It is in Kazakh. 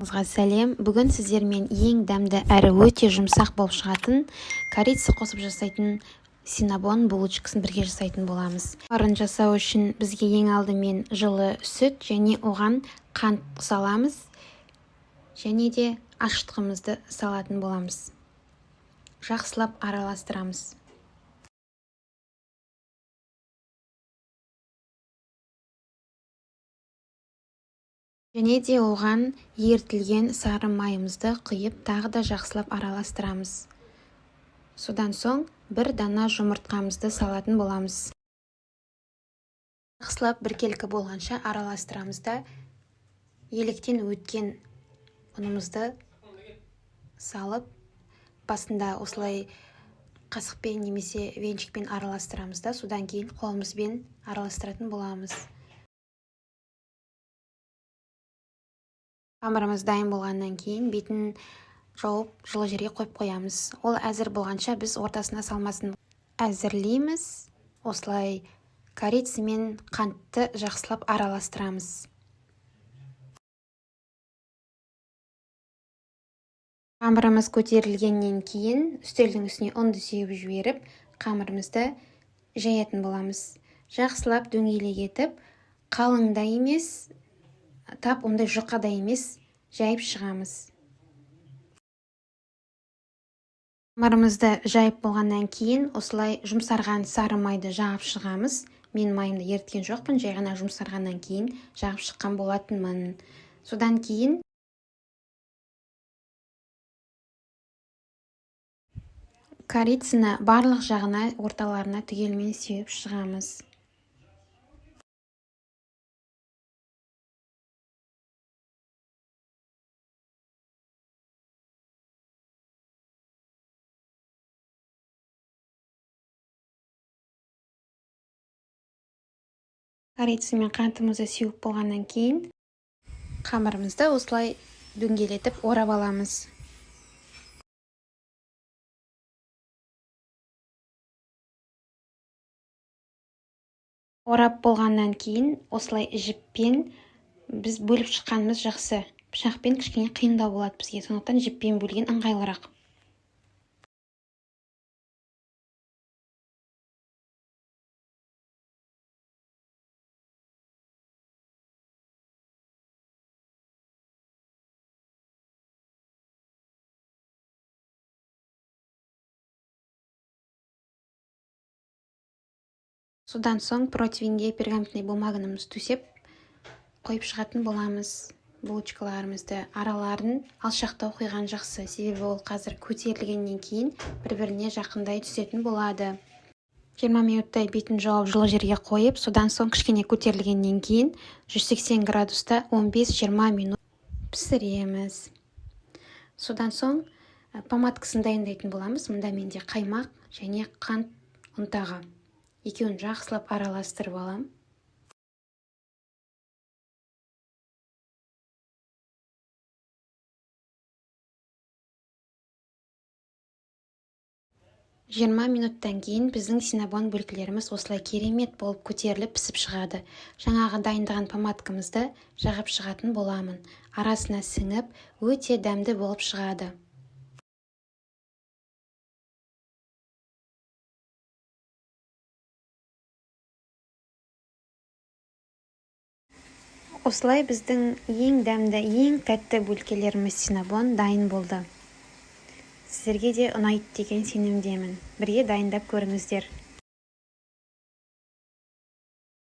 Сәлем! Бүгін сіздермен ең дәмді әрі өте жұмсақ болып шығатын, корица қосып жасайтын синнабон булочкасын бірге жасайтын боламыз. Қамырын жасау үшін бізге ең алдымен жылы сүт және оған қант саламыз және де ашытқымызды салатын боламыз. Жақсылап араластырамыз. Және де оған ерітілген сары майымызды құйып, тағы да жақсылап араластырамыз. Содан соң бір дана жұмыртқамызды салатын боламыз. Жақсылап біркелкі болғанша араластырамыз да, електен өткен ұнымызды салып, басында осылай қасықпен немесе венчикпен араластырамыз да, содан кейін қолымызбен араластыратын боламыз. Қамырымыз дайын болғаннан кейін бетін жауып, жылы жерге қойып қоямыз. Ол әзір болғанша біз ортасына салмасын әзірлейміз. Осылай корица мен қантты жақсылап араластырамыз. Қамырымыз көтерілгеннен кейін үстелдің үстіне ұнды сеуіп жіберіп, қамырымызды жаятын боламыз. Жақсылап дөңгелек етіп, қалың да емес, тап ондай жұқа да емес, жайып шығамыз. Қамырымызды жайып болғаннан кейін осылай жұмсарған сары майды жағып шығамыз. Мен майымды еріткен жоқпын, жай ғана жұмсарғаннан кейін жағып шыққан болатынмын. Содан кейін корицаны барлық жағына, орталарына түгелімен сеуіп шығамыз. Корица мен қантымызды сеуіп болғаннан кейін қамырымызды осылай дөңгелетіп орап аламыз. Орап болғаннан кейін осылай жіппен біз бөліп шыққанымыз жақсы. Пышақпен кішкене қиындау болады бізге, сондықтан жіппен бөлген ыңғайлырақ. Содан соң противеньге пергаментный бумагамызды төсеп қойып шығатын боламыз булочкаларымызды. Араларын алшақтау қойған жақсы, себебі ол қазір көтерілгеннен кейін бір-біріне жақындай түсетін болады. 20 минуттай бетін жауып, жылы жерге қойып, содан соң кішкене көтерілгеннен кейін 180 градуста 15-20 минут пісіреміз. Содан соң помадкасын дайындайтын боламыз. Мұнда менде қаймақ және қант ұнтағы. Екеуін жақсылап араластырып алам. 20 минуттан кейін біздің синнабон бөлкелеріміз осылай керемет болып көтеріліп, пісіп шығады. Жаңағы дайындаған помадкамызды жағып шығатын боламын. Арасына сіңіп, өте дәмді болып шығады. Осылай біздің ең дәмді, ең тәтті бөлкелеріміз, синнабон дайын болды. Сіздерге де ұнайды деген сенімдемін. Бірге дайындап көріңіздер.